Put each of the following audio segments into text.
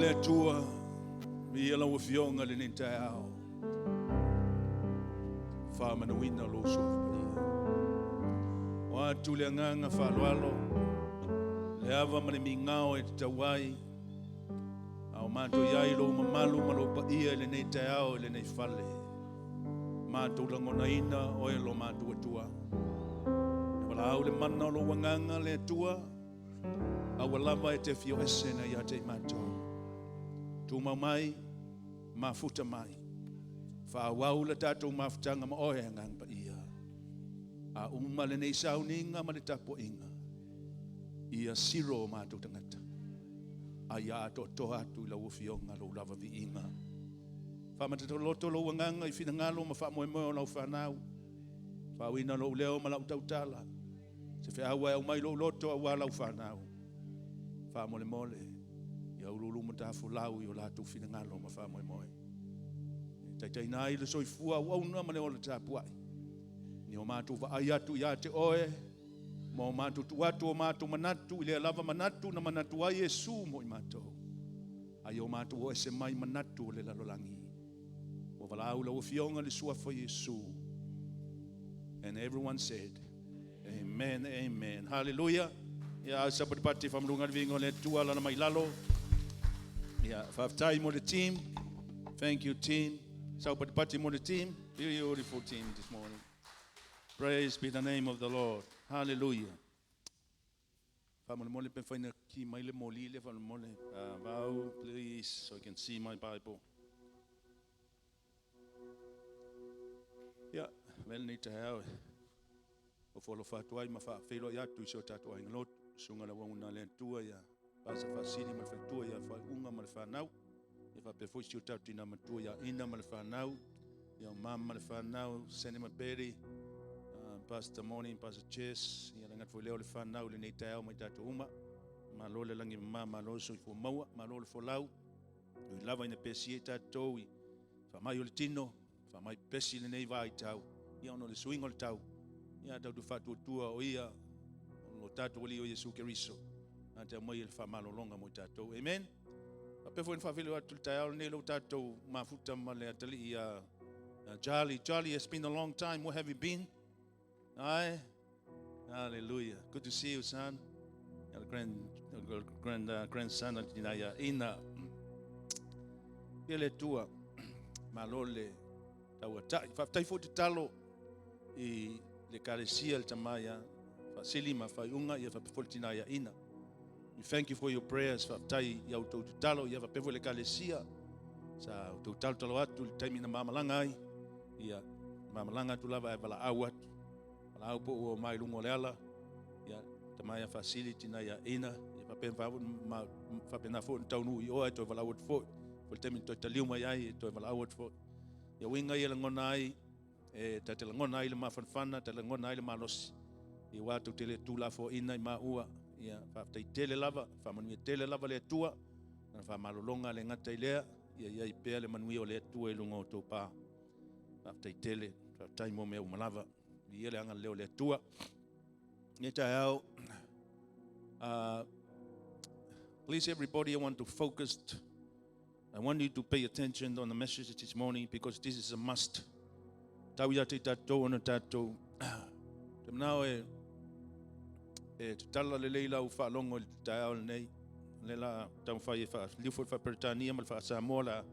le Atua, viia lau Afioga i lenei taeao. Faamanuina lou Suafa Paia. O atu le agaga faaaloalo, le ava ma le migao e tatau ai, a o matou i ai i lou mamalu ma lou paia i lenei taeao i lenei fale. Matou lagonaina oe lo matou Atua. E valaau le mana o lou agaga le Atua, aua lava e te afio ese nai ia te i matou. Tumau mai, mafuta mai, faaauau le tatou mafutaga ma oe Agaga Paia. A uma lenei sauniga ma le tapuaiga, ia silo o matou tagata, a ia atoatoa atu i lau Afioga lou lava viiga. Faamatotoloto lou agaga i finagalo ma faamoemoe o lau fanau. Faauina lou leo ma lau tautala. Se feau e aumai lou loto aua lau fanau. Faamolemole, ia uluulu matafolau i o latou finagalo ma faamoemoe. E taitaiina ai le soifua auauna ma le ola tapuai. Ni o matou vaai atu ia te oe, ma o matou tuu atu o matou manatu i lea lava manatu na manatu ai Iesu mo i matou. Ai o matou o ese mai manatu o le lalolagi. Ua valaau lau Afioga le suafa Iesu. And everyone said, Amen, amen. Hallelujah. Ia sapatipati faamanuga le viiga o le Atua lana mai lalo. Ia faafetai mo le team. Thank you, team. Saupatipati mo le team. Beautiful team this morning. Praise be the name of the Lord. Hallelujah. Faamolemole pe faina ki mai le moli le faamolemole. Vau, please, so I can see my Bible. Ia, mele nei taeao o folo fatu ai ma faafeiloai atu i si o tatou aiga lotu. Susuga le auauna le Atua ia Pasa Faasili ma le faletua ia Faaiuga ma le fanau. Ia faapea foi si o tatou tina matua ia Ina ma le fanau. Ia o mama ma le fanau, Sene ma Peri, Pastor Morning, Pastor Chess, ia le foi leo le fanau le nei taeao mai tatou uma. Malo le lagi mama, malo le soifua maua, malo le folau. Ui lava ina pesia i tatou i faamai o le tino, faamai pesi lenei vaitau, ia ona o le suiga o le tau. Ia tatou faatuatua o ia o tatou Alii o Iesu Keriso. A te aumai le faamalologa mo i tatou. Amen. Faapea foi na faafeiloai atu le taeao lenei lou tatou mafuta ma le atalii ia Charlie. Charlie, it's been a long time. Where have you been? Aye. Hallelujah. Good to see you, son. Your grandson tina ia Ina. Ia le Atua, malo le tauatai. Faafetai foi tatalo i le ekalesia le tama ia Faasili ma Faaiuga ia faapea foi le tina ia Ina. We thank you for your prayers. Faafetai i au tou tatalo ia faapea foi le ekalesia. Sa outou talotalo atu i le taimi na mamalaga ai. Ia mamalaga atu lava e valaau atu. Valaau po ua mai luga o le ala. Ia tama ia Faasili tina ia Ina. Ia faapena foi na taunuu i oa e toe valaau atu foi. Foi le taimi na toe taliu mai ai e toe valaau atu foi. Ia uiga ia lagona ai, e tate lagona ai le mafanafana, tate lagona ai le malosi. Ia ua tou tele tulafoaina i maua. Ia faafetai tele lava, faamanuia tele lava le Atua. Na faamalologa le gata i lea, ia iai pea le manuia o le Atua i luga o tou pa. Faafetai tele, faafetai mo mea uma lava. Ia le agalelei o le Atua. Nei taeao, please everybody, I want to focus. I want you to pay attention on the message this morning because this is a must. Tau ia te tatou ona tatou. Te manao e tatala lelei lau faalogo i le taeao lenei. Le la taumafai e faaliu foi le faa-Peretania ma le faa-Samoa la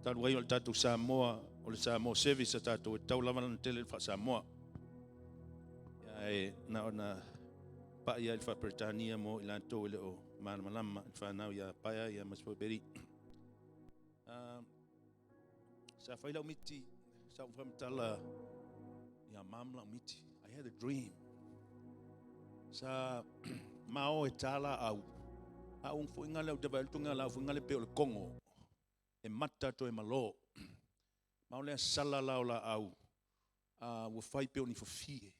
talu ai o le tatou Samoa, o le Samoa service a tatou e tau lava lana tele le faa-Samoa. Ia e na ona pai ai le faa-Peretania mo i latou e le o malamalama i le whanau ia Paia ia Masifo Beri. Sa fai lau miti, sa whamatala ia mam lau miti. I had a dream. Sa mao e tala au. A ung foi ngale au te vai tunga lau foi ngale pe o le Kongo. E mata toe malo. Mao lea sala lao la au. Ua fai pe o ni fafie.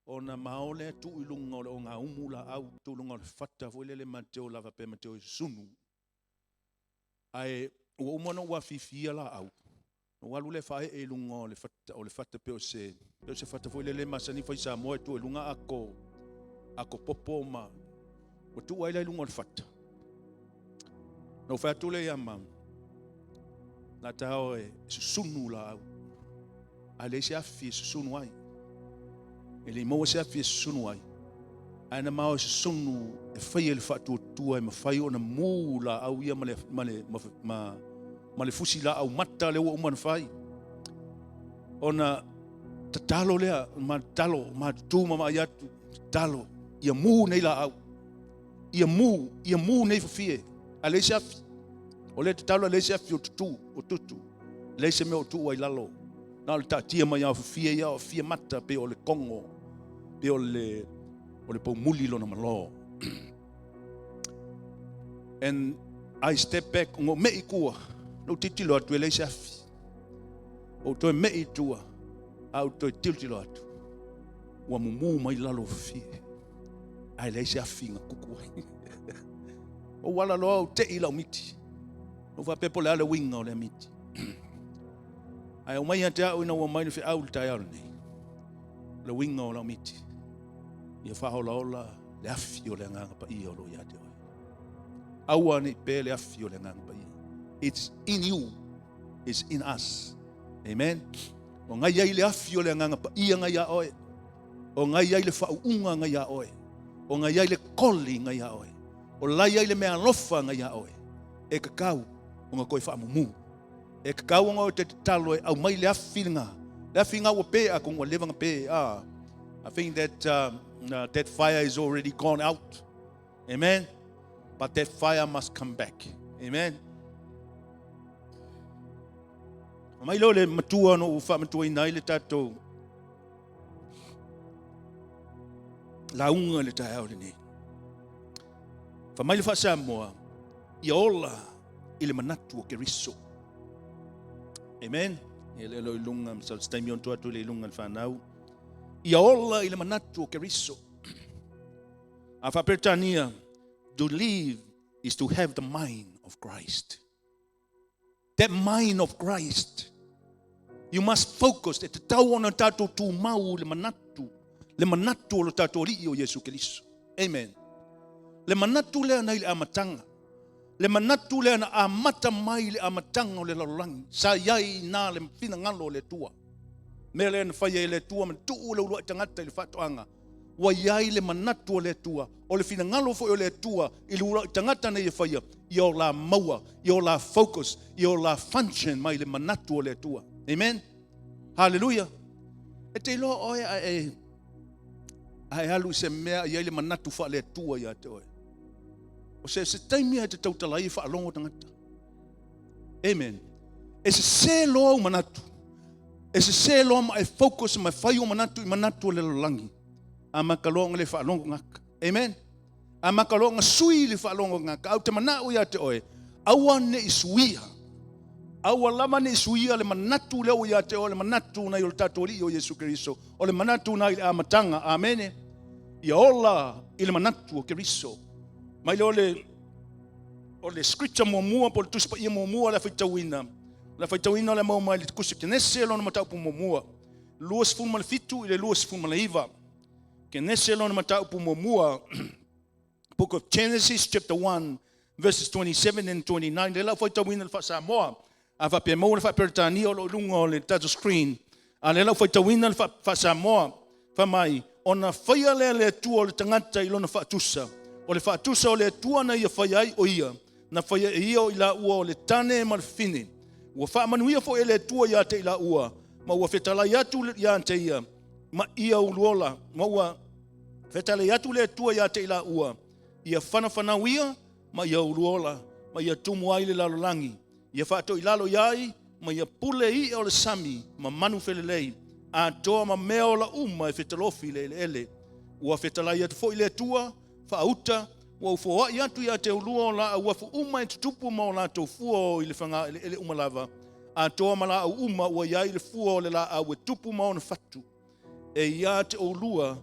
Ona mao lea tu i lunga o le o ngā umu la au. Tu lunga o le fata foi lele mateo lava pe mateo i sunu. Ae ua uma na ua fifia la au. No alu le fae e lunga o le fata pe o se fata foi lele masani fai Samoa e tu e lunga ako popo ma ua tuu ai lai lunga o le fata. Na ou fai atu lea ia mama, la ta o e susunu laau. A leai se afi e susunu ai. E le i maua se afi e susunu ai. Ae na ma o e susunu e faia le faatuatua e mafai ona mu laau ia ma le fusi laau mata lea ua uma ona fai. Ona tatalo lea, ma tatalo, ma tutu ma vaai atu, tatalo, ia mu nei laau. Ia mu, ia mu nei fafie. A leai se afi. O lea tatalo a leai se afi o tutu, o tutu. Leai se mea o tuu ai lalo. Na o le taatia mai ao fafie ia o fia mata pe o le kongo, pe o le poumuli lona malo. And I step back, ngo me i tua, no tilotilo atu e leai se afi. O toe me i tua, a ou toe tilotilo atu. Ua mumu mai lalo o fafie. Ae leai se afi na kuku ai. O wala loa o te i lau miti. O faapea po o le a le uiga o lea miti. Ae o mai te au ina ua mai le feau le taeao lenei. Le uiga o lau miti. Ia whaolaola le afi o le agaga paia o lo o ia te oe. Aua ne i pe le afi o le agaga paia. It's in you. It's in us. Amen. O ngai ai le afi o le agaga paia ngai a oe. O ngai ai le whaunga ngai a oe. O ngai ai le koli ngai a oe. O lai ai le mea alofa ngai a oe. E kakau o ngā koe whaamumu. E kakau o ngā o te tatalo e au mai le afi ngā. Le afi ngā ua pe a kong ua lewa ngā pe. Ah, I think that that fire is already gone out. Amen. But that fire must come back. Amen. Mai lo le matua no u whaamatua ina ai le tātou launga le taeao lenei. Fa mai le faa-Samoa, ia ola i le manatu o Keriso. Amen. E le lo i lunga, sa se taimi on atu le i lunga le whanau. Ia ola i le manatu o Keriso. A faa-Peretania, to live is to have the mind of Christ. That mind of Christ. You must focus. E te tau ona tātou tūmau le manatu o lo tātou alii o Iesu Keriso. Amen. Le manatu lea na i le amatanga. Le manatu lea na amata mai le amatanga o le lalolagi. Sa iai na le finagalo o le Atua. Mea lea na faia e le Atua ma tuu le uluai tagata i le faatoaga. Ua iai le manatu o le Atua. O le finagalo foi o le Atua i le uluai tagata nei e faia. Ia o la maua, ia o la focus, ia o la function mai le manatu o le Atua. Amen. Hallelujah. E te iloa oe a e a e alu i se mea i ai le manatu wha le Atua ia te oe. O se taimi ai te tautala i whaalongo tangata. Amen. E se se loa u manatu. E se se loa ma e focus ma e whai o manatu i manatu o le lalolagi. A makaloa le whaalongo ngaka. Amen. A makaloa nga sui le whaalongo ngaka. Au te manau ia te oe. Aua ne i suia. Aua lava ne i suia le manatu leo ia te oe le manatu na i o le tātou alii o Iesu Keriso. O le manatu na i le amatanga. Amene. Ia ola i le manatu o Keriso. Mai le o le scripture muamua po le tusi paia muamua le faitauina. Le faitauina le mau mai le kusi Kenese lona mataupu muamua. 27 i le 29. Kenese lona mataupu muamua. Book of Genesis chapter 1 verses 27 and 29. Le lau faitauina le faa-Samoa. A faapea maua le faa-Peretania o lo o luga o le tatou screen. A le lau faitauina le faa-Samoa. Fa mai, ona faia lea le Atua o le tagata i lona faatusa. O le faatusa o le Atua na ia faia ai o ia. Na faia e ia o i la ua o le tane ma le fine. Ua faamanuia foi e le Atua ia te i la ua. Ma ua fetalai atu ia te ia. Ma ia uluola. Ma ua fetalai atu le Atua ia te i la ua. Ia whanawhanau ia ma ia uluola. Ma ia tumu ai le lalolagi. Ia whaatoi lalo iai ma ia pule i o le sami ma manu felelei. A toa ma mea o la uma e fetalofi le ele ele. Ua fetalai atu foi le Atua, faauta, ua ufoai atu ia te ulua o la au afu uma e tutupu ma o latou fua o i le whanga ele ele uma lava. A toa ma la au uma ua iai le fua o le la au e tupu ma ona fatu. E ia te oulua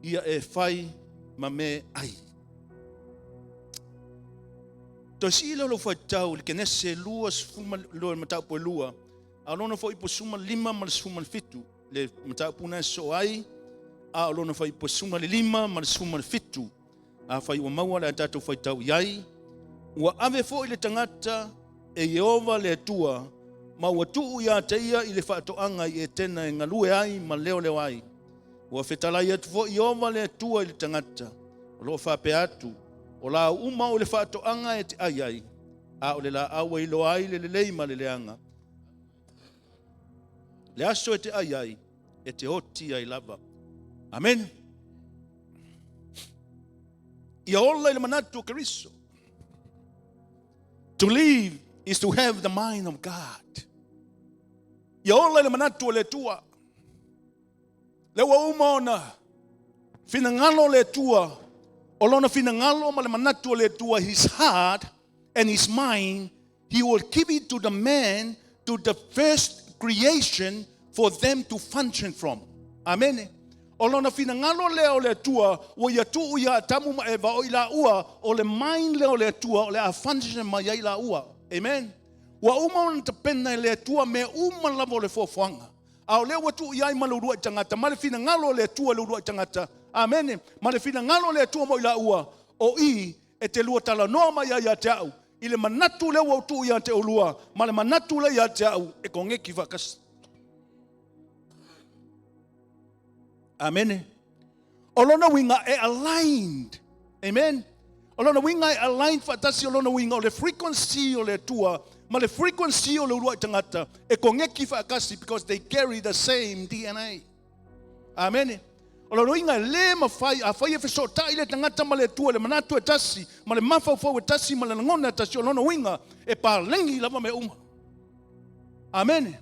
ia e fai ma me ai. Toe sii leo lau faitau le Kenese 22 mataupu e lua. A o lona foi po 15 ma le 17. Le mataupu na e soo ai. A o lona foi po 15 ma le 17. A fai ua maua le a tatou faitau i ai. Ua ave foi le tagata e Ieova le Atua, ma ua tuu ia te ia i le faatoaga i Etena e galue ai ma leoleo ai. Ua fetalai atu foi Ieova le Atua i le tagata, o lo o faapea atu, O laau uma o le faatoaga e te ai ai, a o le laau e iloa ai le lelei ma le leaga, le aso e te ai ai, e te oti ai lava. Amen. Ia ola i le manatu o Keriso. To live is to have the mind of God. Ia ola i le manatu o le Atua. Le ua uma ona finagalo le Atua, o lona finagalo ma le manatu o le Atua, his heart and his mind, he will give it to the man, to the first creation for them to function from. Amen. O lona finagalo lea o le Atua, ua ia tuu ia Atamu ma Eva o i la ua, o le mind lea o le Atua, o le a function mai ai la ua. Amen. Ua uma ona tapena e le Atua mea uma lava o le fuafuaga. A o lea ua tuu i ai ma le uluai tagata, ma le finagalo o le Atua le uluai tagata. Amene. Ma le finagalo o le Atua mo i laua, o i e te lua talanoa mai ai ia te au, i le manatu lea ua ou tuu ia te oulua, ma le manatu lea ia te au, e koneki faatasi. Amene. O lona uiga e aligned. Amen. O lona uiga e aligned faatasi, o lona uiga o le frequency o le Atua ma le frequency o le uluai tagata e koneki faatasi because they carry the same DNA. Amene. O lona uiga e le mafai, a fai e fesootai le tagata ma le Atua, le manatu e tasi, ma le mafaufau e tasi, ma le lagona e tasi, o lona uiga e paleni lava mea uma. Amen.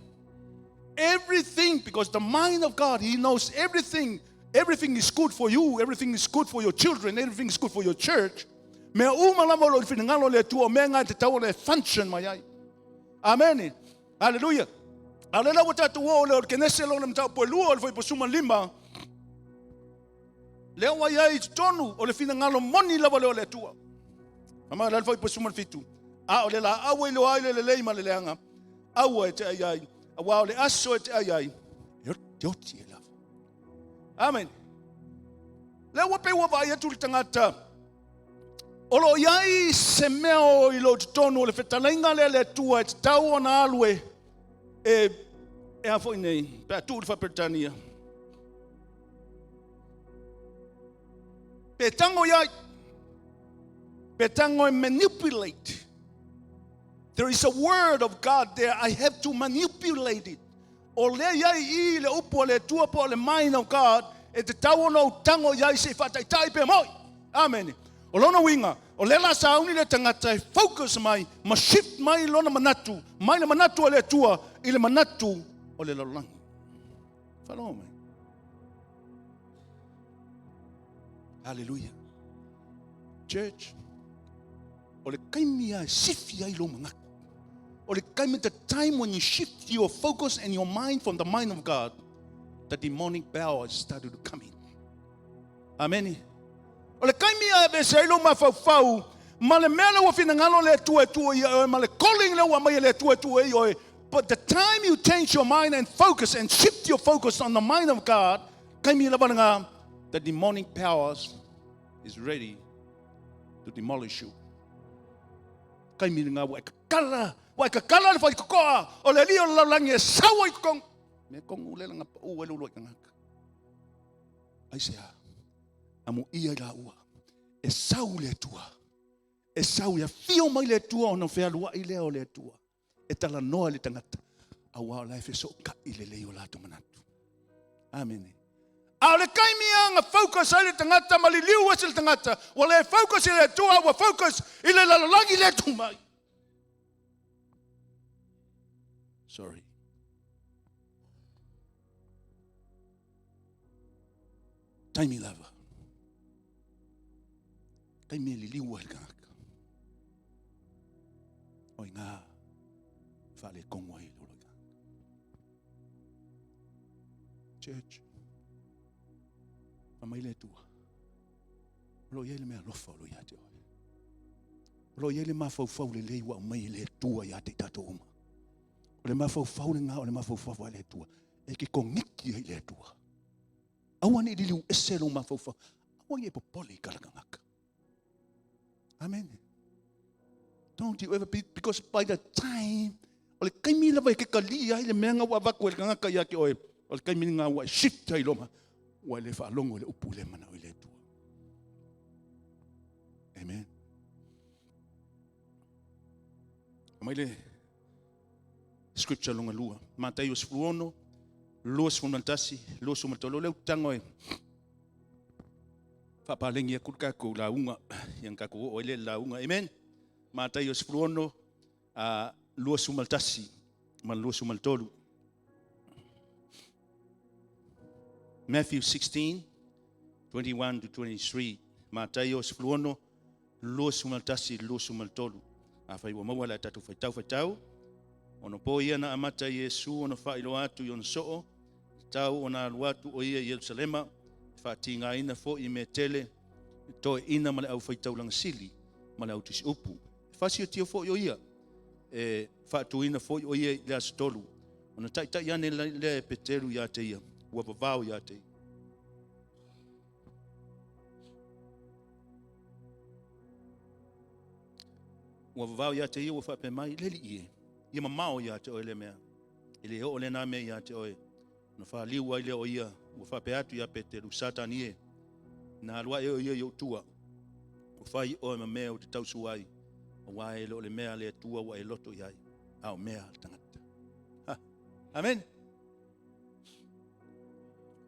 Everything, because the mind of God, He knows everything. Everything is good for you, everything is good for your children, everything is good for your church. Mea uma lava o lo o finagalo le Atua, o mea ngā te tau o le function mai ai. Amen. Hallelujah. A o le la ua tatou o le o le Kenese lona mataupu e lua o le fuaiupu 15, lea ua i ai i totonu o le finagalo moni lava lea o le Atua. Ama le fuaiupu 17, a o le laau e iloa ai le lelei ma le leaga, aua e te ai ai, aua o le aso e te ai ai, e te oti e lava. Amen. Lea ua pei ua vaai atu le tagata, o lo o i ai se mea o i lo totonu o le fetalaiga lea le Atua e tatau ona alu e, e, e a foi nei, pe a tuu le faaperetania. Pe tango i ai, pe tango e manipulate. There is a word of God there, I have to manipulate it. O lea i ai i le upu a le Atua po o le mind of God, e tatau ona ou tango i ai se i faataitai pe moi. Amen. O lona uiga, o lea la sauni le tagata e focus mai ma shift mai lona manatu, mai le manatu o le Atua i le manatu o le lalolagi. Faalogo mai. Hallelujah. Church, o le taimi a e sifi ai lou manatu. O le taimi, the time when you shift your focus and your mind from the mind of God, the demonic power started to come in. Amen. O le taimi a e vese ai lou mafaufau ma le mea lea ua finagalo le Atua e tuu ia oe, ma le calling lea ua aumai e le Atua e tuu ai oe. But the time you change your mind and focus and shift your focus on the mind of God, taimi lava lena, the demonic powers is ready to demolish you. Taimi lena ua e kakala, ua e kakala le faitotoa o le alii o le lalolagi e sau ai totonu. Mea tonu le lana pau ai le uluai tagata. Aisea, amuia i laua, e sau le Atua, e sau e afio mai le Atua ona fealuai lea o le Atua, e talanoa i le tagata, aua o la e fesootai lelei o latou manatu. Amene. A o le taimi lava na focus ai le tagata ma liliu ese le tagata, ua le focus i le Atua, ua focus i le lalolagi lea e tu mai. Sorry. Taimi lava. Taimi e liliu ai le tagata. O i ngā whaalekongo ai le olo i Church, fa mai le Atua, o lo o i ai le mea alofa o lo o ia te oe. O lo o i ai le mafaufau lelei ua aumai e le Atua ia te i tatou uma. O le mafaufau lena o le mafaufau a le Atua, e te koneki ai i le Atua. Aua ne i liliu ese lou mafaufau. Aua ne i e popole i kala tagata. Amen. Don't you ever be, because by the time, o le taimi lava e te talia ai le mea na ua avatu e le tagata ia te oe, o le taimi lena ua e shift ai loa, ua e le faalogo i le upu lea e manao i le Atua. Amen. Aumai le scripture longa lua. Mataio 16, 21, 23. O lea ou te tago e faapalegi atu le tatou lauga, ia na tatou oo ai lea i le lauga. Amen. Mataio 16, 21 ma le 23. Matthew 16, 21 to 23. Mataio 16, 21, 23. Afai ua maua le a tatou faitau faitau. Ono po ia na amata Iesu ona faailoa atu i ona soo, tau ona alu atu o ia i Ierusalema, e faatigaina foi i mea tele, e toeaiina ma le aufaitaulaga sili ma le autusiupu. E fasiotia foi o ia, e faatuina foi o ia i le aso 3, ona taitai ane lea e Peteru ia te ia, ua vavao ia te ia. Ua vavao ia te ia ua faapea mai, le Alii e, ia mamao ia te oe lea mea. E le oo lena mea ia te oe. Ona faliu ai lea o ia, ua faapea atu ia Peteru, Satani e, na alu ae oe ia i ou tua, ua fai oe ma mea ou te tausu ai, aua e le o le mea a le Atua ua e loto i ai, a o mea a le tagata. Ha. Amen.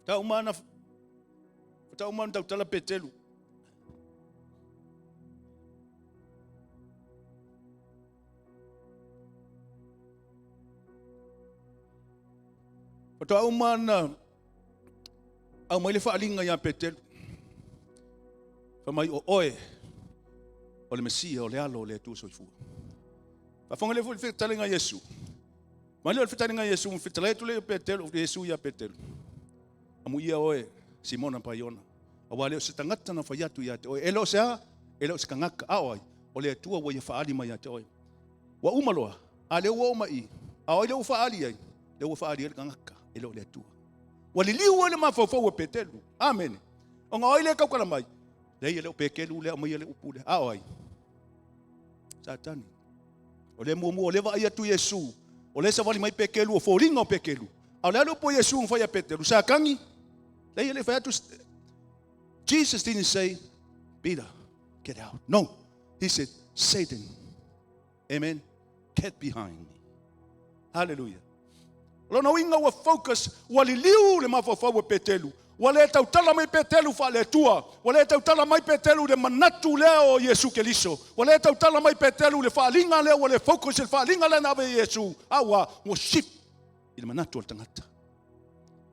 Tau mana, tau mana tautala Peteru. Faatoa uma ona aumai le faaaliga ia Peteru. Fai mai, o oe o le Mesia, o le alo o le Atua soifua. Faafofoga lea foi le fetalaiga a Iesu. Mai lea o le fetalaiga a Iesu, fetalai atu lea o Peteru, Iesu ia Peteru. Amuia oe, Simona Paiona. Aua le o se tagata na fai atu ia te oe. E le o se a, e le o se tagata. A o ai? O le Atua ua ia faaali mai ia te oe. Ua uma loa, a lea ua oo mai i, a o ai lea ua faaali ai? Lea ua faaali ai le tagata, e le o le Atua. Ua liliu ai le mafaufau o Peteru. Amene. Ona o ai lea e tautala mai? Leai, e le o Peteru lea aumaia le upu lea. A o ai? Satani. O lea muamua, o lea vaai atu Iesu, o lea savali mai Peteru, o foliga o Peteru. A o le a le upu a Iesu na fai ia Peteru? Satani. Leai, e le fai atu. Jesus didn't say, Peter, get out. No. He said, Satan, amen, get behind me. Hallelujah. O lona uiga ua focus, ua liliu le mafaufau o Peteru. Ua le tautala mai Peteru faale-Atua. Ua le tautala mai Peteru i le manatu lea o Iesu Keriso. Ua le tautala mai Peteru i le faaaliga lea, ua le focus i le faaaliga lea na ave e Iesu. A ua, ua shift i le manatu o le tagata.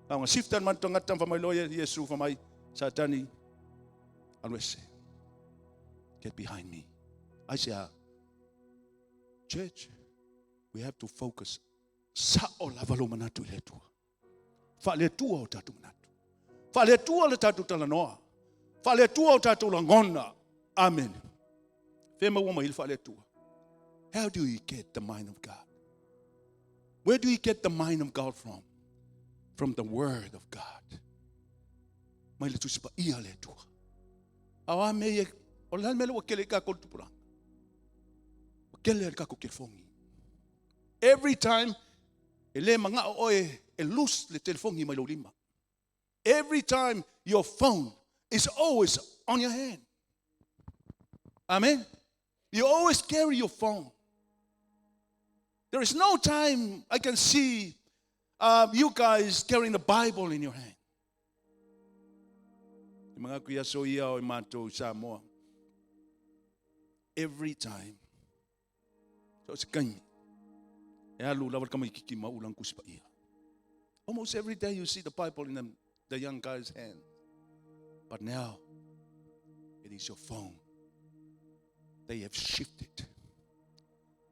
A ua shift le manatu o le tagata, fai mai loa Iesu, fai mai, Satani, alu ese. Get behind me. Aisea? Church, we have to focus. Sao lava lou manatu i le Atua. Faale-Atua o tatou manatu. Faale-Atua le tatou talanoa. Faale-Atua o tatou lagona. Amen. Fea maua mai le faale-Atua? How do you get the mind of God? Where do you get the mind of God from? From the word of God. Mai le Tusi Paia le Atua. A o a mea ia, o le a le mea lea ua kele i kākou le tupulaga? Ua kele le kākou telefoni. Every time e le manao oe e loose le telefoni mai lou lima. Every time your phone is always on your hand. Amen. You always carry your phone. There is no time I can see you guys carrying the Bible in your hand. Te manatu i aso ia o i mātou i Samoa. Every time. So se kaimi. E alu lava le tamaititi ma ula Tusi Paia. Almost every day you see the Bible in the young guy's hand. But now, it is your phone. They have shifted.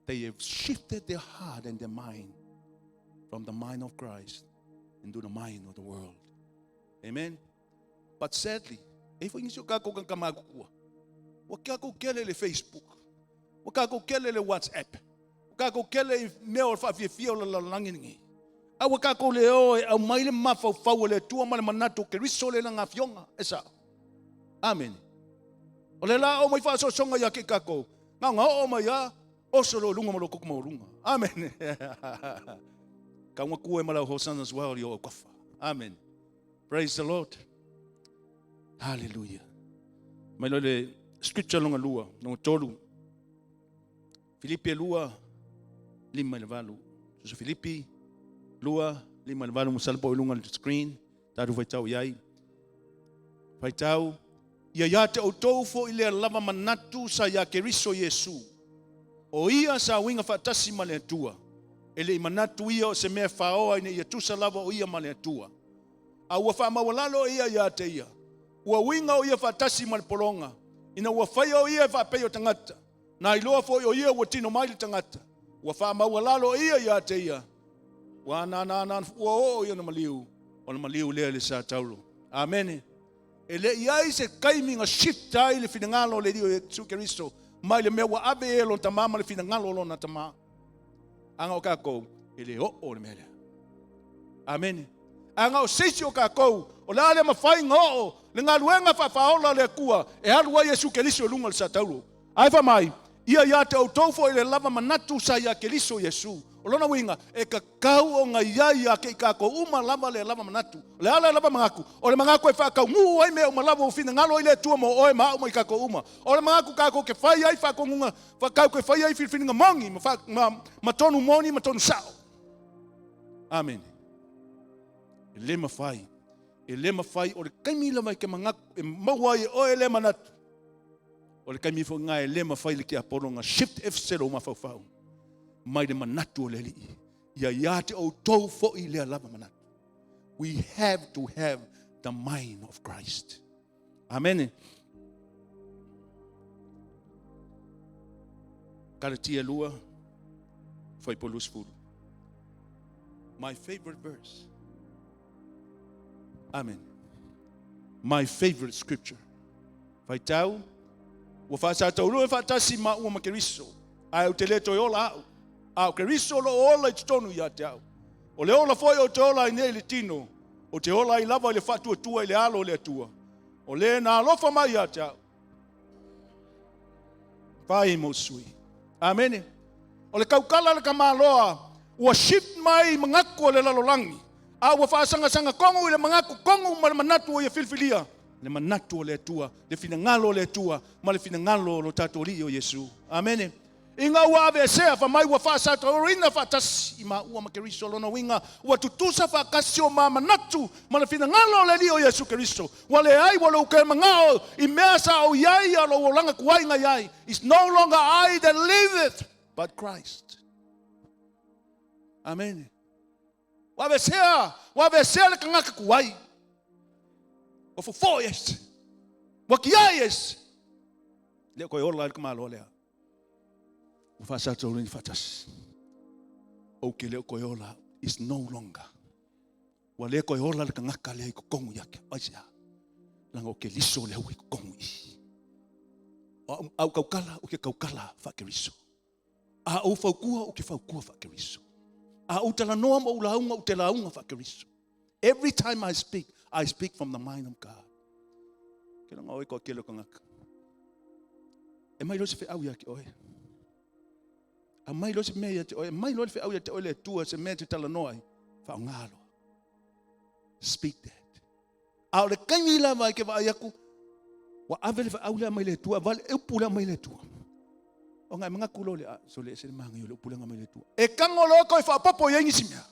They have shifted their heart and their mind from the mind of Christ into the mind of the world. Amen. But sadly, e foi nisi o kākou kamakutua. Ua kākou kele le Facebook. Ua kākou kele le WhatsApp. Ua kākou kele i mea o le faafiafia o le lalolagi lenei. A ua kākou le o e aumai le mafaufau o le Atua ma le manatu o Keriso le lana afioga. E sao. Amen. O le la o mai faasoasoga ia ke kākou. Ngā ngā o mai a. Oso loa i luga ma lou koko maualuga. Amen. Kauga kue ma lau hosanna as well i o aukafa. Amen. Praise the Lord. Hallelujah. Mai loa le scripture longa lua, longa tolu. Filipi e 2, 5 i le 8. Susu Filipi 2, 5 i le 8, masalo po o i luga le screen, tatou faitau i ai. Faitau, ia ia te outou foi lea lava manatu sa ia Keriso Iesu. O ia sa uiga faatasi ma le Atua. E le i manatu ia o se mea faoa ina ia tusa lava o ia ma le Atua. A ua faamaualalo ia ia te ia. Ua uiga o ia faatasi ma le pologa, ina ua faia o ia e faapei o tagata. Na iloa foi o ia ua tino mai le tagata, ua faamaualalo ia ia te ia, ua ana ana ana ua oo i ona maliu, ona maliu lea i le sa taulo. Amene. E le i ai se taimi na shift ai le finagalo o le Alii o Iesu Keriso mai le mea ua ave e lona tama ma le finagalo o lona tama. Aga o kākou, e le oo le mea lea. Amene. Aga o se isi o kākou, o le a le mafai na oo le galuega faafaaola a le Atua e alu ai Iesu Keriso i luga o le sa taulo. Ae fai mai, Ia ia te outou foi le lava manatu sa ia Keriso Iesu. O lona uiga, e tatau ona i ai ia te i tatou uma lava le lava manatu. O le a le lava manatu? O le manatu e faataunuu ai mea uma lava ua finagalo ai le Atua mo oe ma au ma i tatou uma. O le manatu tatou te fai ai faatonuga, tatou te fai ai filifiliga moni ma, fa, ma, ma tonu moni ma tonu sao. Amene. E le mafai, e le mafai o le taimi lava e ke manatu, e maua ai e oe le manatu. O le taimi foi lena e le mafai le tiapolo na shift ese lou mafaufau mai le manatu o le Alii. Ia ia te outou foi lea lava manatu. We have to have the mind of Christ. Amen. Galatia 2, fuaiupu 20. My favorite verse. Amen. My favorite scripture. Faitau, ua faasataurua faatasi maua ma Keriso, ae ou te le toe ola au, a o Keriso o lo o ola i totonu ia te au. O le ola foi ou te ola ai nei i le tino, ou te ola ai lava i le faatuatua i le alo o le Atua, o le na alofa mai ia te au. Fai mo sui. Amene. O le tautala a le tamaloa ua shift mai i manatu o le lalolagi, a ua faasangasaga tonu i le manatu tonu ma le manatu o ia filifilia, le manatu o le Atua, le finagalo o le Atua, ma le finagalo o lo tatou Alii o Iesu. Amene. Ina ua aveesea, fai mai ua faasataurina faatasi i maua ma Keriso, lona uiga ua tutusa faatasi o ma manatu ma le finagalo o le Alii o Iesu Keriso. Ua leai, ua lou toe manao i mea sa ou i ai a o lou olaga tuai na i ai. It's no longer I that liveth, but Christ. Amene. Ua aveesea, ua aveesea le tagata tuai. Ua fofo ese. Ua tiai ese. Le o koe ola ai le tamaloa lea. Ua faasataurina faatasi. Ou ke le o koe ola is no longer. Ua le koe ola le tagata lea i totonu ia te au. Aisea? Leaga o Keriso lea ua i totonu i i. O au, au tautala, ou te tautala faa-Keriso. A ou fautua, ou te fautua faa-Keriso. A ou talanoa ma ou lauga, ou te lauga faa-Keriso. Every time I speak, I speak from the mind of God. Ke longa oe koa kele o kangaka. E mai loa se feau ia te oe. A mai loa se mea ia te oe. E mai loa le feau ia te oe le Atua se mea te talanoa ai. Faaaoga loa. Speak that. A o le taimi lava e ke vaai aku, ua ave le feau lea mai le Atua, vale e upu lea mai le Atua. O ngai manatu loa le, a, so le ese le māngai o le upu lea mai le Atua. E tago loa koe faaopoopo i ai nisi mea.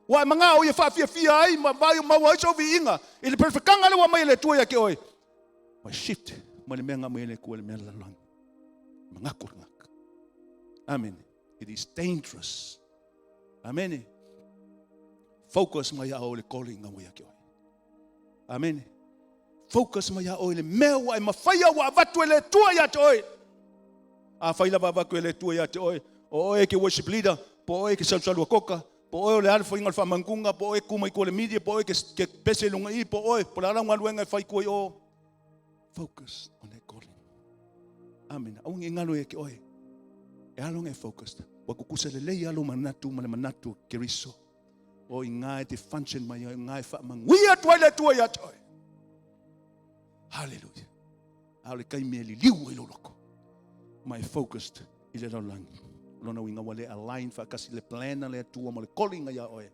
Ua e manao ia faafiafia ai ma vai maua ai sou viiga i le perefetaga lea ua aumai e le Atua ia te oe. Ua shift mai le mea na aumai e le Atua i le mea lalolagi. Manatu le tagata. Amen. It is dangerous. Amen. Focus mai ia oe le calling ua ia te oe. Amen. Focus mai ia oe le mea ua e mafaia ua avatu e le Atua ia te oe. A fai lava avatu e le Atua ia te oe, o oe ke worship leader, po o oe ke salusalu a koka, po o oe o le ale faiga o le faamantuga, po o oe ku mai tua le media, po o oe ke, ke pese i luga i, po o oe, po o le a lau galuega e fai tua i o. Focus on that calling. Amen. Aua ne i galo ia te oe. E alo e focus. Ua tutusa lelei lou manatu ma le manatu o Keriso. O i ngā e te function mai ai, ngā e faamanuia atu ai le Atua ia te oe. Hallelujah. A o le taimi e liliu ai lou loko. Ma e focused. i le lalolagi. O lona uiga ua le align faatasi le plan a le Atua ma le calling ia oe.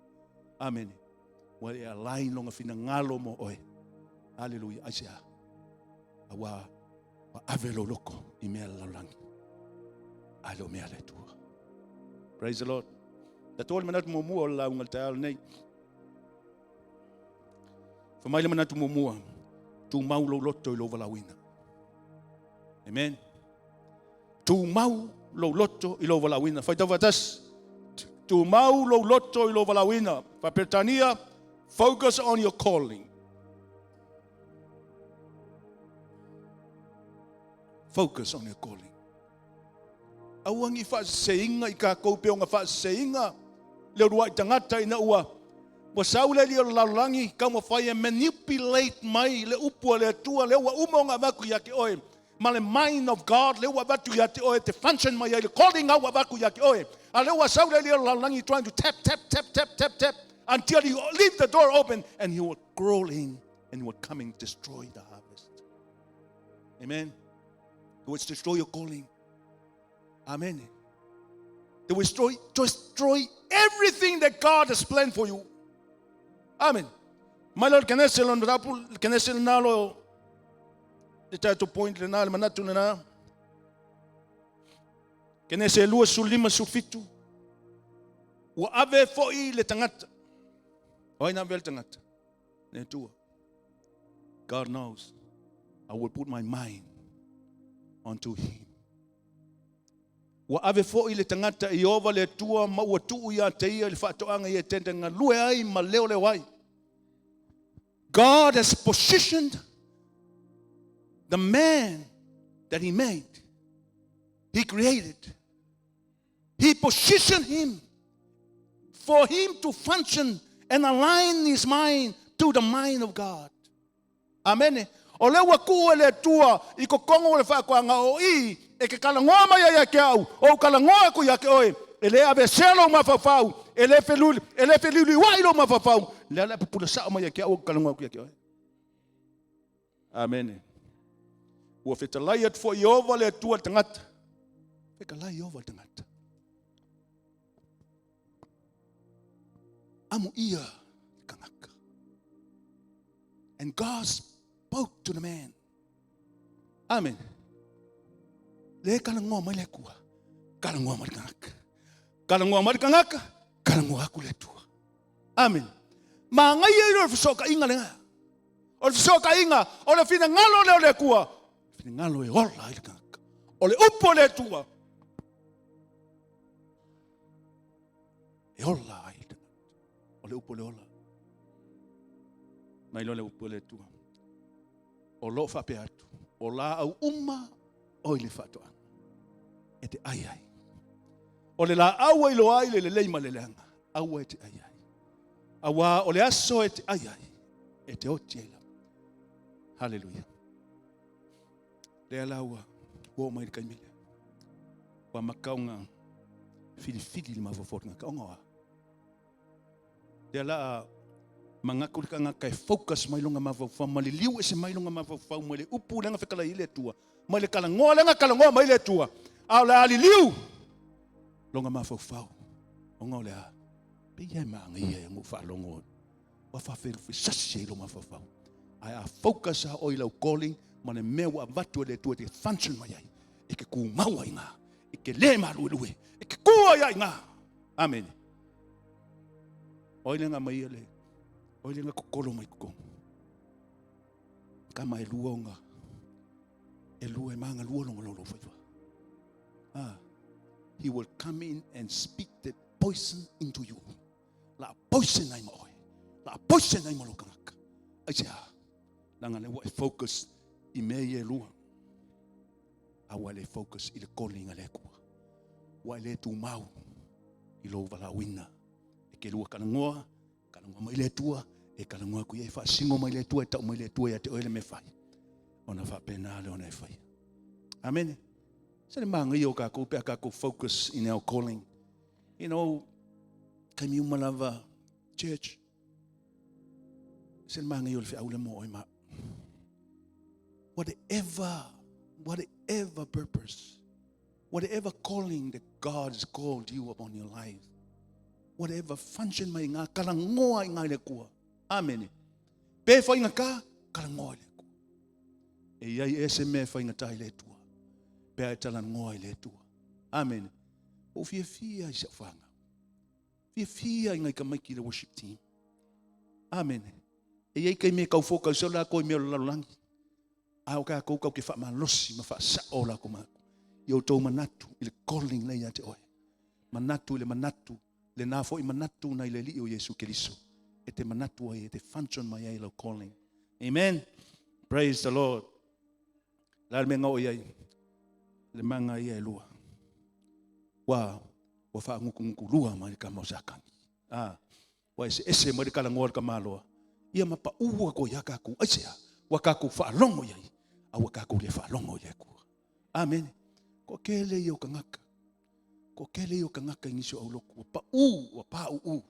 Amene. Ua le align lona finagalo mo oe. Aleluia. Aisea? Aua ua ave lou loto i mea a le lalolagi, ae le o mea a le Atua. Praise the Lord. Tatou le manatu muamua o le lauga i le taeao lenei. Fai mai le manatu muamua, tumau lou loto i lou valaauina. Amen. Tumau lou loto i lou valaauina. Faitau faatasi. Tumau lou loto i lou valaauina. Faaperetania, focus on your calling. Focus on your calling. Aua ni faaseseina i tatou pe ona faaseseina le uluai tagata ina ua ua sau le alii o le lalolagi taumafai e manipulate mai le upu a le Atua lea ua uma ona avatu ia te oe ma le mind of God lea ua avatu ia te oe te function mai ai le calling ua avatu ia te oe. A lea ua sau le alii o le lalolagi trying to tap, tap, tap, tap, tap, tap until you leave the door open and he will crawl in and he will come and destroy the harvest. Amen. He will destroy your calling. Amen. They will destroy everything that God has planned for you. Amen. Mai leo le Kenese lona mataupu, le Kenese lena lo le tatou point lena, le manatu lena. Kenese 25 17. Ua ave foi le tagata. O ai na ave le tagata? Le Atua. God knows I will put my mind onto him. Ua ave foi le tagata i Ieova le Atua ma ua tuu ia te ia le faatoaga ia te galue ai ma leoleo ai. God has positioned the man that he made. He created. He positioned him for him to function and align his mind to the mind of God. Amene. O lea ua tuu e le Atua i totonu o le faatoaga o i e ke talanoa mai ai ia te au, o ou talanoa atu ia te oe, e le aveesea lou mafaufau, e le feluli, e le feliuliuai lou mafaufau, lea la e pupula sao mai ia te au ou talanoa atu ia te oe. Amene. Ua fetalai atu foi Ieova le Atua i le tagata. Fetalai Ieova i le tagata. Amuia le tagata. And God spoke to the man. Amen. Le talanoa mai le Atua. Talanoa mai le tagata. Talanoa mai le tagata, talanoa atu le Atua. Amen. Manaia ia o le fesootaiga lena. O le fesootaiga, o le finagalo lea o le Atua, finagalo e ola ai le tagata. O le upu o le Atua, e ola ai le tagata. O le upu o le ola. Mai loa le upu o le Atua. O lo o faapea atu, o laau uma o i le faatoaga e te ai ai. O le laau e iloa ai le lelei ma le leaga, aua e te ai ai. Aua o le aso e te ai ai, e te oti ai lava. Haleluia. Lea la ua oo mai le taimi lea. Ua makaoga filifili le mafaufau o le tagata. Ona o a? Lea la a manatu le tagata e focus mai lona mafaufau ma liliu ese mai lona mafaufau mai le upu lea na fetalai ai le Atua, mai le talanoa lea na talanoa mai le Atua, a o le a liliu lona mafaufau ona o le a? Pei e manaia ia na ou faalogo ua faafelufesasi ai lou mafaufau. Ae a focus lava oe i lau calling ma le mea ua avatu e le Atua e te function mai ai, e te tumau ai i ina, e te le maluelue, e te tu ai lava i ina. Amene. O ai lea na aumai le, o ai lea na totolo mai totonu? Tama e lua ona, e lua e magalua lona lolo faiva. Ah, he will come in and speak the poison into you. La poison ai ma oe. La poison ai ma lou tagata. Aisea? Leaga lea ua e focus i mea ia e lua. A ua le focus i le calling a le Atua. Ua e le tumau i lou valaauina. E ke lua talanoa, talanoa mai le Atua, e talanoa atu ia e faasino mai le Atua, e tau mai le Atua ia te oe le mea e fai. Ona faapena lea ona e faia. Amene. Se le manaia o tatou pe a tatou focus in our calling. You know, taimi uma lava, church, se le manaia o le feau lea mo oe ma au. Whatever, whatever purpose, Whatever calling that God has called you upon your life, whatever function mai ngā kalangoa i ngā le kua. Amen. Pe whainga ka, kalangoa i le kua. E iai ese me whainga tai le tua. Pe ai tala ngoa i le tua. Amen. O fia fia i se whanga. Fia fia i ngai ka maiki le worship team. Amen. E iai kai me kau fōkau sau la ko i mea o le lalolagi. A o kākou kau ke whaamalosi ma whaasao la ko māku. I o tō manatu i le calling lei ate oe. Manatu i le manatu, le nā foi manatu na i le li o Iesu Keriso. E te manatu ai, e te function mai ai lau calling. Amen. Praise the Lord. La le mea o iai, le manga ia e lua. Ua, ua whaangukunguku lua mai le kama o Satani. Ah, ua eseese mai le kalagoa le tamaloa, ia ma paʻu aku ai iā kākou. Aisea? Ua kākou faalogo i ai, a ua kākou le faalogo i le Akua. Amene. Toatele ia o tagata. Toatele ia o tagata i nisi o aulotu. Ua paʻu, ua paʻuʻu.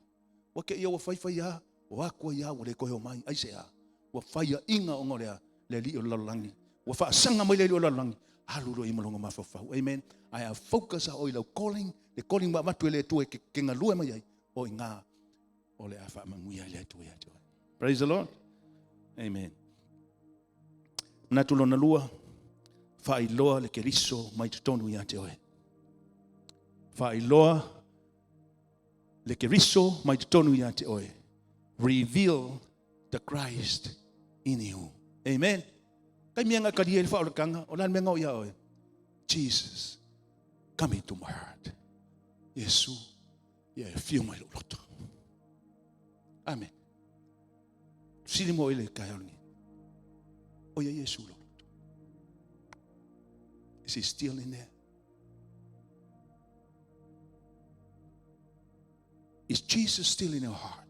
Ua te ia ua faifai a, ua atu ai a, ua le toe o mai. Aisea? Ua faiaʻiga ona o le a? Le alii o le lalolagi. Ua faasaga mai le alii o le lalolagi, alu loa i ma lona mafaufau. Amen. Ae a focus a oe i lau calling, le calling ua avatu e le Atua e ke galue mai ai, o i ngā o le a faamanuia i le Atua ia te oe. Praise the Lord. Amen. Manatu lona lua, faailoa le Keriso mai totonu ia te oe. Faailoa le Keriso mai totonu ia te oe. Reveal the Christ in you. Amen. Kai mea ngā karia i le whaolakanga, o la mea ngau ia oe. Jesus, come into my heart. Yesu, ia e whio mai lou loto. Amen. Sili mo ile kai au ni. O ia Yesu lou loto. Is he still in there? Is Jesus still in your heart?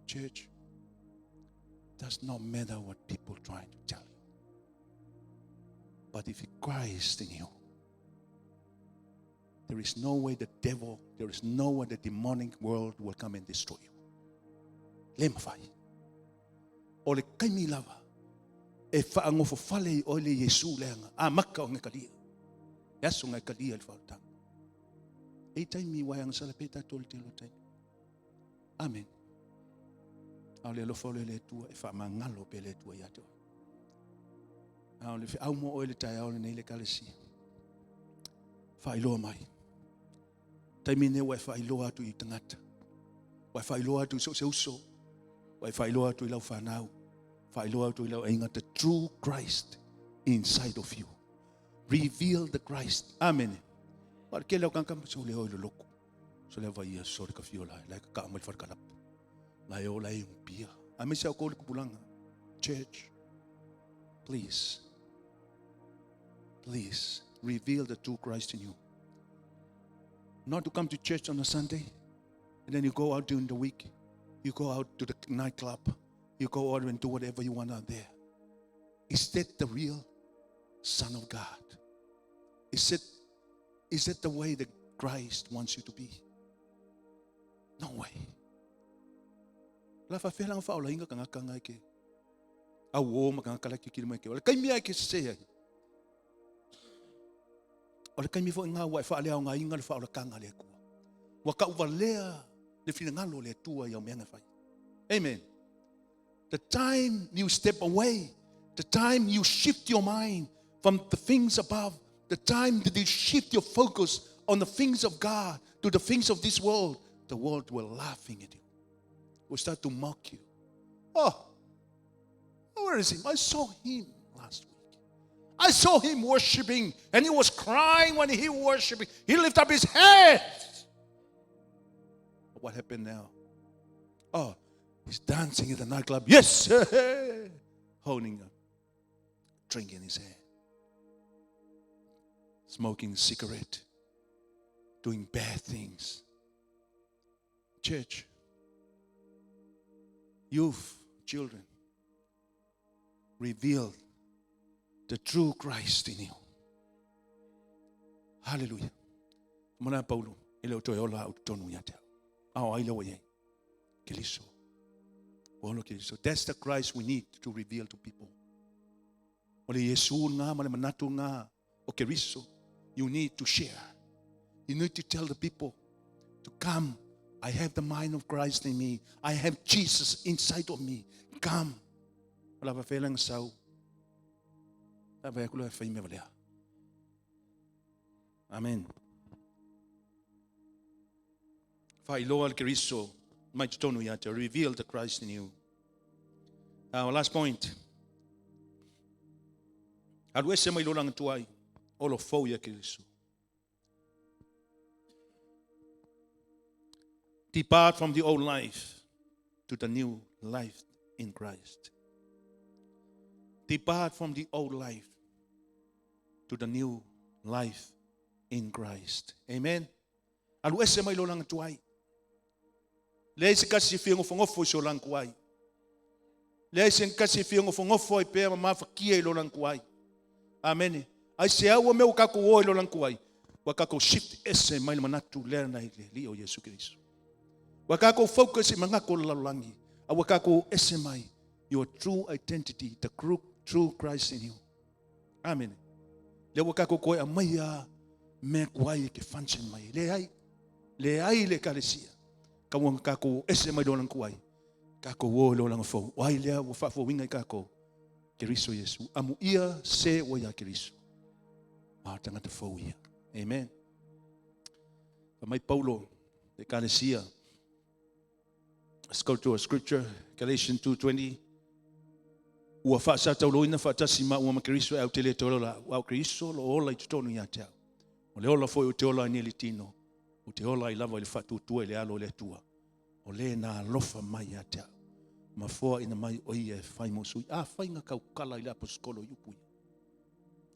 Church, does not matter what people try to tell you. But if Christ in you, there is no way the devil, there is no way the demonic world will come and destroy you. Le mawhai. O le kaimi lava e whaangofofale i oe le Iesu leanga. A maka o ngakalia. E aso ngakalia le whaotanga. E taimi wai anga sala pe tātou le telo taimi. Amen. A o le alofa o le le Atua e whaamangalo pe le Atua ia te oe. A o le feau mo oe le taeao lenei le ekalesia. Faailoa mai. Taimi nei ua e faailoa atu i tagata. Ua e faailoa atu i so o se uso. Ua e faailoa atu i lau whanau. Faailoa atu i lau aiga. The true Christ inside of you. Reveal the Christ. Amen. Wa le kele o kanka so le oi le loko. So le vai ia so le ka fio lai. Lai ka ka mai whare kalapu. Lai o lai pia. Ame se au le kupulanga. Church, please, please reveal the true Christ in you. Not to come to church on a Sunday and then you go out during the week. You go out to the nightclub. You go out and do whatever you want out there. Is that the real Son of God? Is it the way that Christ wants you to be? No way. La fa fela fa ola inga kanga kanga ke. Au o ma kanga kala ki kiri mai ke. O le kaimi ai ke se ai. O le kaimi fo inga wa fa le au inga le fa ola kanga le kua. Wa ka uvalea le finangalo le tua i au mea fai. Amen. The time you step away, the time you shift your mind from the things above, the time that you shift your focus on the things of God to the things of this world, the world will laughing at you. Will start to mock you. Oh, where is he? I saw him last week. I saw him worshiping, and he was crying when he was worshiping. He lifted up his hands. But what happened now? Oh, he's dancing at the nightclub. Yes! Holding a drink in his hand. Smoking a cigarette. Doing bad things. Church, youth, children, reveal the true Christ in you. Hallelujah. Mana Paulo, e le o toe ola au tonu ia te au. Ao ai lewa iai. Keriso. Olo Keriso. That's the Christ we need to reveal to people. O le Iesu lena ma le manatu lena o Keriso. You need to share. You need to tell the people to come. I have the mind of Christ in me. I have Jesus inside of me. Come. O lava fela nga sau. Lava ya kula fai me valea. Amen. Faailoa le Keriso mai totonu ia te reveal the Christ in you. Our last point. Alu ese mai lo langa tuai, olo fou ia Keriso. Depart from the old life to the new life in Christ. Depart from the old life to the new life in Christ. Amen. Alu ese mai lo langa tuai. Leai se kasi e fia ngofongofo i so lang kuai. Leai se kasi e fia ngofongofo ai pea ma mafakia i lo lang kuai. Amene. Ai se au mea ua kakou o i lo lang kuai. Ua kakou shift ese mai le manatu lea na i le Alii o Iesu Keriso. Ua kakou focus i mangaku o le lalolagi. A ua kakou ese mai your true identity, the true Christ in you. Amene. Lea ua kakou koe aumaia mea kuai e ke function mai. Leai. Leai le ekalesia. Kau anga kakou ese mai lo lang kuai. Kakou o i lo langa fou. O ai lea ua faafouina i kakou? Keriso Iesu. Amuia se ua ia Keriso. A tagata fou ia. Amen. Fa mai Paulo, ekalesia. Let's go to a scripture, Galatians 2:20. Ua faasatauloina faatasi maua ma Keriso e au te le toe ola au, a o Keriso o lo o ola i totonu ia te au. O le ola foi ou te ola ai nei i le tino, ou te ola ai lava i le faatuatua i le alo o le Atua, o le na alofa mai ia te au, ma foaina mai o ia e fai mo sui. A faiga kaukala i le aposikolo i upu ia.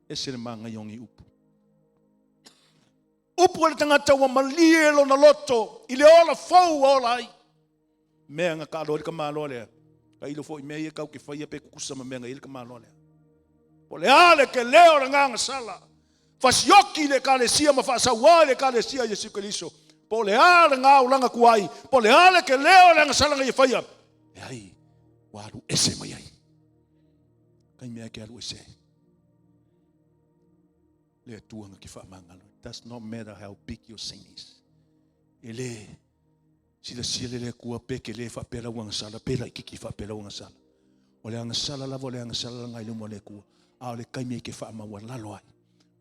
Ese le magaia o nei upu. Upu a le tagata ua malie lona loto i le ola fou ua ola ai. Mea na taalo ai le tamaloa lea. Tailo foi i mea ia tau te faia pe tutusa ma mea na i ai le tamaloa lea. Po o le a le tele o le agaga sala, fasioki le Ekalesia ma faasauā i le Ekalesia a Iesu Keriso. Po o le a le gaulaga tuai, po o le a le tele o le agasala na ia faia, leai, ua alu ese mai ai. Kai mea ke alu ese ai. Le Atua na ke faamagalo. It does not matter how big your sin is. E le silasila le Atua pe kele faapea lau agasala, pe laititi faapea lau agasala. O le agasala lava o le agasala lena i luma o le Atua. A o le taimi e ke faamaualalo ai.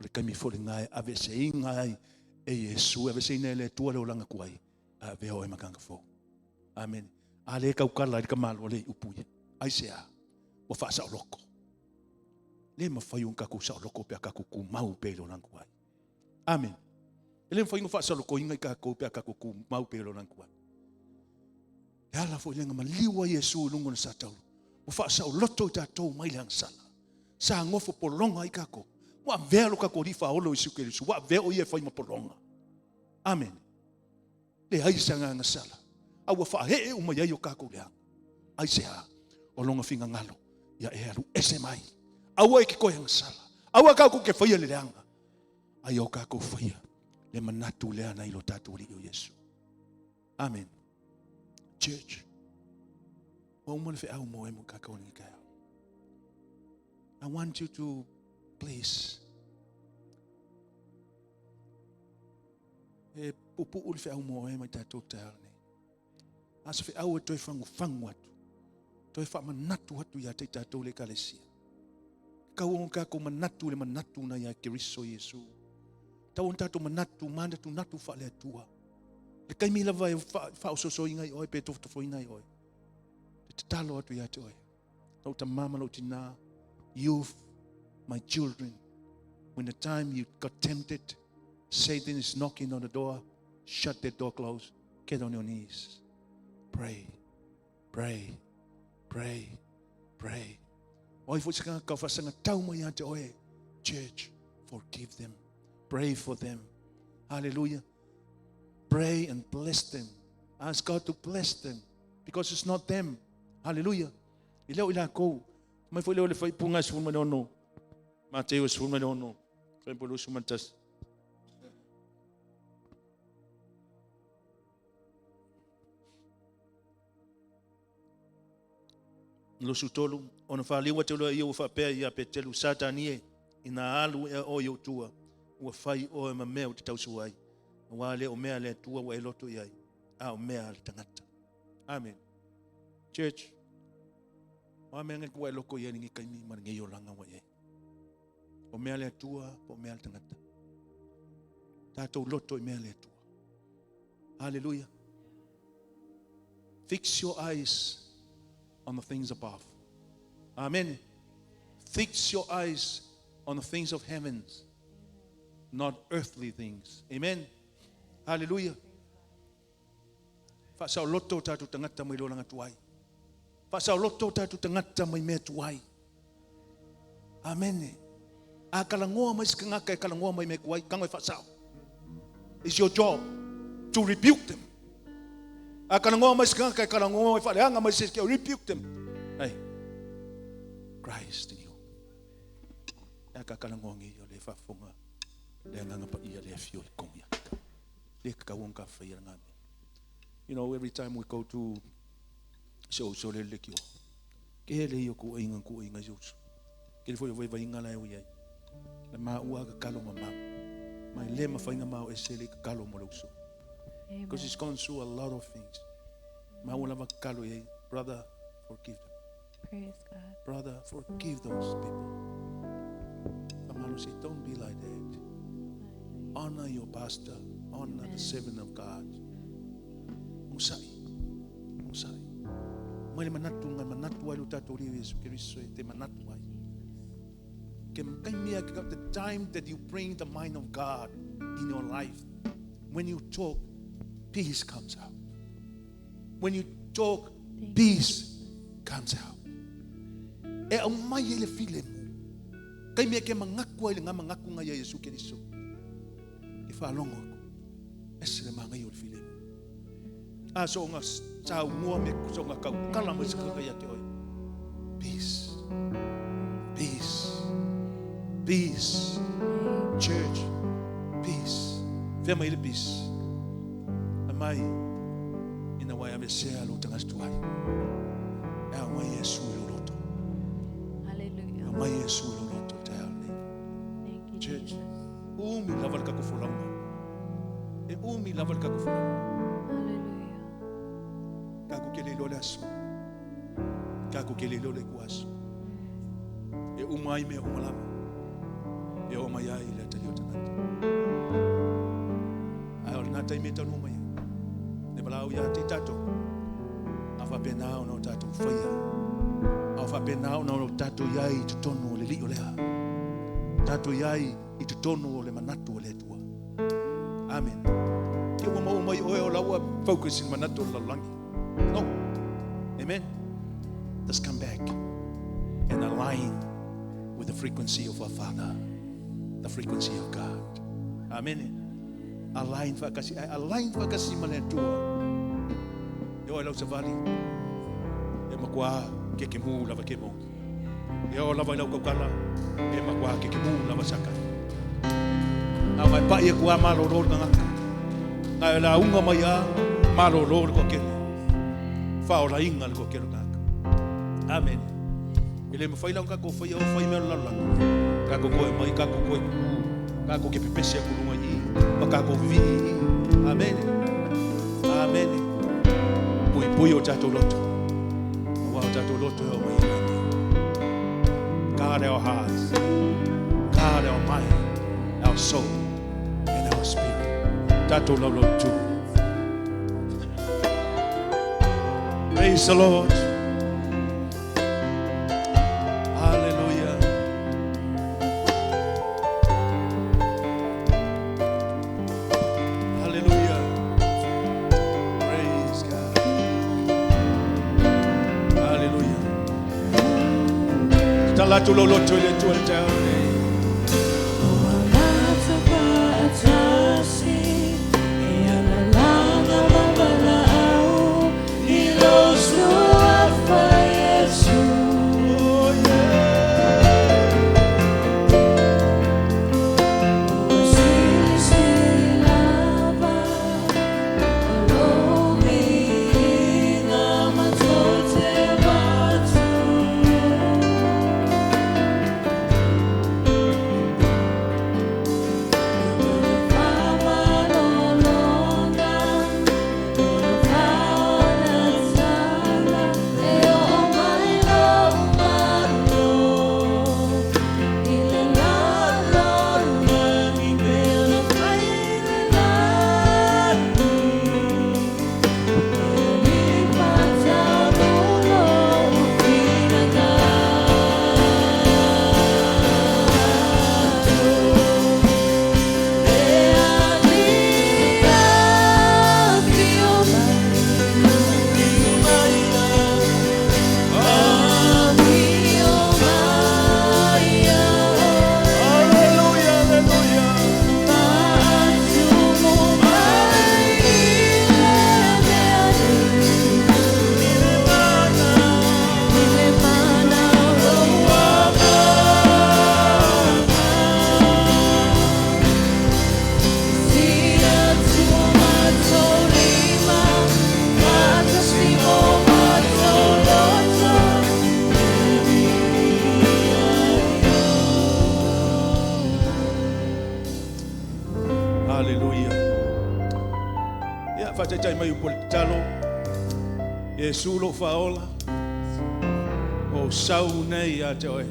O le taimi foi lena e aveeseina ai e Iesu, e aveeseina e le Atua le olaga tuai, a avea oe ma tagata fou. Amene. A le tautala i le tamaloa le upu ia. Aisea? Ua faasaoloko. Le mafai ona tatou saoloko pe a tatou tumau pea i le olaga tuai. Amene. E le mafai ona faasalokoina i tatou pe a tatou tumau pea i le olaga tuai. E ala foi lea na maliu ai Iesu i luga o le satauro. Ua faasaoloto i tatou mai le agasala. Sa nofo pologa ai tatou. Ua avea lo tatou Alii Faaola o Iesu Keriso. Ua avea o ia e fai ma pologa. Amene. Leai se agaga sala, a ua faaee uma i ai o kakou leaga. Aisea? O lona finagalo ia e alu ese mai. Aua e ke toe agasala. Aua kakou ke faia le leaga. A ia o kakou faia le manatu lea na i lo tatou Alii o Iesu. Amen. Church, ua uma le feau mo e mo kakou lenei taeao. I want you to please E puupuu le feau mo oe mai tatou taeao nei. A se feau e toe fagufagu atu, toe faamanatu atu ia te i tatou le Ekalesia. Tau ona tatou manatu le manatu na ia Keriso Iesu. Tau ona tatou manatu, manatunatu faale-Atua. Le taimi lava e faaososoina ai oe pe tofotofoina ai oe. Te tatalo atu ia te oe. Lou tama ma lou tina, youth, my children, when the time you got tempted, Satan is knocking on the door, shut that door close, get on your knees. Pray, pray, pray, pray. O ai foi se tagata o faasagatau mai ia te oe, church, forgive them. Pray for them. Hallelujah. Pray and bless them. Ask God to bless them because it's not them. Hallelujah. E le o i lakou. Mai foi lea o le faaipuga e 16, Mateu e 16, fuaiupu 21. 23, ona faliu atu lea ia ua faapea ia Petelu, Satani e, ina alu ea oe i ou tua, ua fai oe ma mea ou te tausua ai. Aua le o mea a le Atua ua e loto i ai, a o mea a le tagata. Amen. Church, o a mea ua e loko i ai lenei taimi ma lenei olaga ua i ai. O mea a le Atua po o mea a le tagata. Tatou loto i mea a le Atua. Hallelujah. Fix your eyes on the things above. Amen. Fix your eyes on the things of heavens, not earthly things. Amen. Hallelujah. Faasaoloto o tatou tagata mai le olaga tuai. Faasaoloto o tatou tagata mai mea tuai. Amen. A kalagoa mai se tagata e kalagoa mai mea tuai, tago e faasao. It's your job to rebuke them. A kalagoa mai se tagata e kalagoa mai faaleaga mai se rebuke them. Hey, Christ in you. E ka kalagoa ngi o le faafofoga le Agaga Paia le afio le kogi aka. Le ka wong ka whaia ngā mea. Every time we go to se o so le le kio. Ke hele i o ku inga ku inga yus. Ke le foi vai vai inga la e ai. Le ma ua ka kalo ma ma. Mai le ma whainga mao e se le ka kalo mo le uso. Because he's gone through a lot of things. Ma ua lava kalo e, brother, forgive them. Praise God. Brother, forgive those people. Famalo say, don't be like that. Honor your pastor. Honor the servant of God. Usai. Usai. Mai le manatu ngai manatu ai lo tātou liu Yesu Keriso e te manatu ai. Ke kai mea ke the time that you bring the mind of God in your life, when you talk, peace comes out. When you talk, peace comes out. E au mai e le file mu. Kai mea ke mangaku ai le ngā mangaku ngai a Yesu Keriso. E whaalongo aku. E se le mangai o le file mu. A so ngā sau mua me so ngā kau kala mai se kaka ia te oi. Peace. Peace. Peace. Church. Peace. Fea mai le peace. A mai ina wai ave sea lo tanga tuai. E au mai Yesu i lo loto. Hallelujah. Au mai Yesu i lo loto te ao nei. Thank you, Church. Jesus. Umi lava le kako fulanga. E umi lava le kako fulanga. Hallelujah. Kako ke le lo le aso. Kako ke le lo le ku aso. E uma ai mea uma lava. E o mai ai le atali o tangata. Ai o le ngā taimi e taunu mai ai. Le walau ia te tātou. A whapena o nā tātou whaia. A whapena o nā tātou iai i te tonu o le lio lea. Tātou iai i te tonu o le manatu o le Atua. Amen. Ke ua mau mai oe o laua focus in manatu o le lalolagi. No. Amen. Let's come back and align with the frequency of our Father, the frequency of God. Amen. Align whakasi, align whakasi ma le Atua. E oe lau savali. E makua ke ke mu lava ke mo. E o lava i lau kaukala. E makua ke ke mu lava saka. Ngā mai pai e kua malo lo le ngaka. Ngā e la unga mai a malo lo le kokele. Whaola inga le kokele ngaka. Amen. E le mawhai lau kako whai au whai mea lalolagi. Kako koe mai, kako koe ku. Kako ke pepese aku lunga i. Ma kako vivi i. Amen. Amen. Pui pui o tātou loto. Wa o tātou loto e o mai e rangi. Guard our hearts. Guard our mind, our soul, and our spirit. Tātou lau lau tū. Praise the Lord. Hallelujah. Hallelujah. Praise God. Hallelujah. Tala tu lo lo tu le tu le tau nei. Oh yeah. Amata mai upu o le tatalo. Iesu lou faaola, ua ou sau nei ia te oe.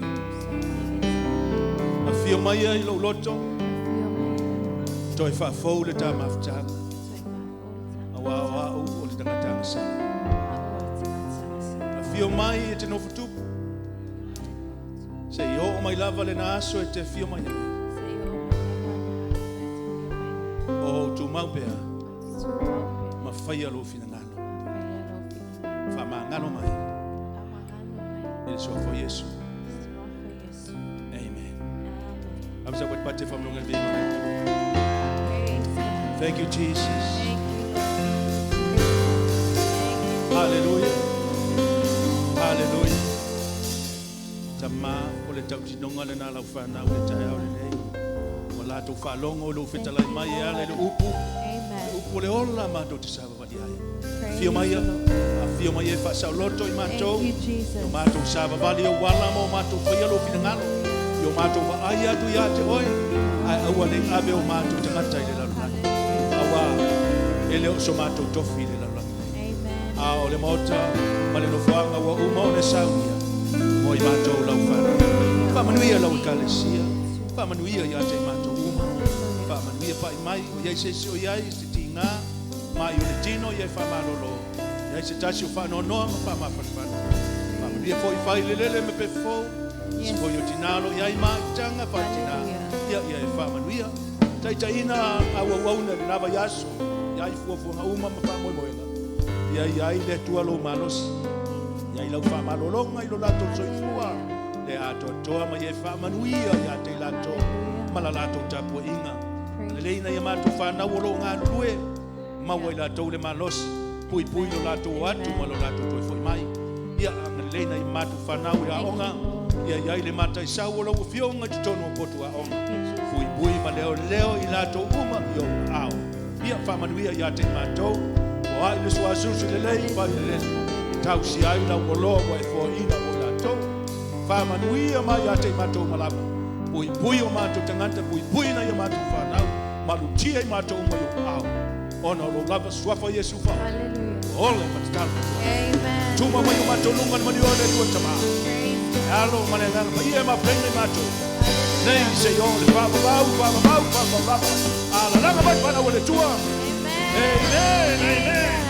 Afio maia i lou loto, toe faafou le ta mafutaga, aua o au o le tagata agasala. Afio mai e te nofo tupu, seia oo mai lava lena aso e te afio mai ai. O ou tumau pea, ma faia lou finagalo. Faamagalo mai i le suafa o Iesu. Amen. Thank you, Jesus. Hallelujah. Hallelujah. Tama o le tautinoga lena lau fanau le taeao lenei. Ua latou faalogo i lou fetalai mai e ala i le upu. Le upu o le ola matou te savavali ai. Afio mai, afio mai e faasaoloto i matou. O matou savavali i ou ala ma o matou faia lou finagalo. I o matou vaai atu ia te oe. Ae aua nei ave o matou tagata i le lalolagi. Aua e le o so matou tofi i le lalolagi nei. A o le maota ma le nofoaga ua uma ona saunia mo i matou lau fanau. Faamanuia lau ekalesia, faamanuia ia te i matou uma. Faamanuia pai mai o iai se isi o iai se tiga mai o le tino ia e faamalolo. Iai se tasi o faanoanoa ma faamafanafana. Faamanuia foi fai lelele me pe fou. Se foi o tinā o lo iai maitaga faatinā. Ia ia e faamanuia. Taitaiina auauauna i lena vaiaso. Iai fuafuaga uma ma faamoemoega. Ia iai le Atua lou malosi. Iai lau faamalologa i lo latou soifua. Le atoatoa ma ia e faamanuia ia te i latou ma la latou tapuaiga. Leleina ia matou fanau o lo o galulue. Maua i latou le malosi. Puipui lo latou o atu ma lo latou toe foi mai. Ia agaleleina i matou fanau i aoga. Ia iai le mataisau o lau afioga i totonu o potu aoga. Puipui ma leoleo i latou uma i ou aao. Ia faamanuia ia te i matou. O ai le suasusu lelei fai lelei. Tausia ai lau oloa ua e foaina mo i latou. Faamanuia mai ia te i matou malama. Puipui o matou tagata, puipui na ia matou fanau. Malutia i matou uma i ou aao. Ona o lou lava suafa Iesu fa. Ola e matatalo. Tuma mai o matou luga le mani o le Atua Tama. Alo ma le agaga paia e mafutaina i matou. Nei seia oo le faavavau, faavavau, faavavau. Alalaga mai fanau o le Atua. Amen. Amen.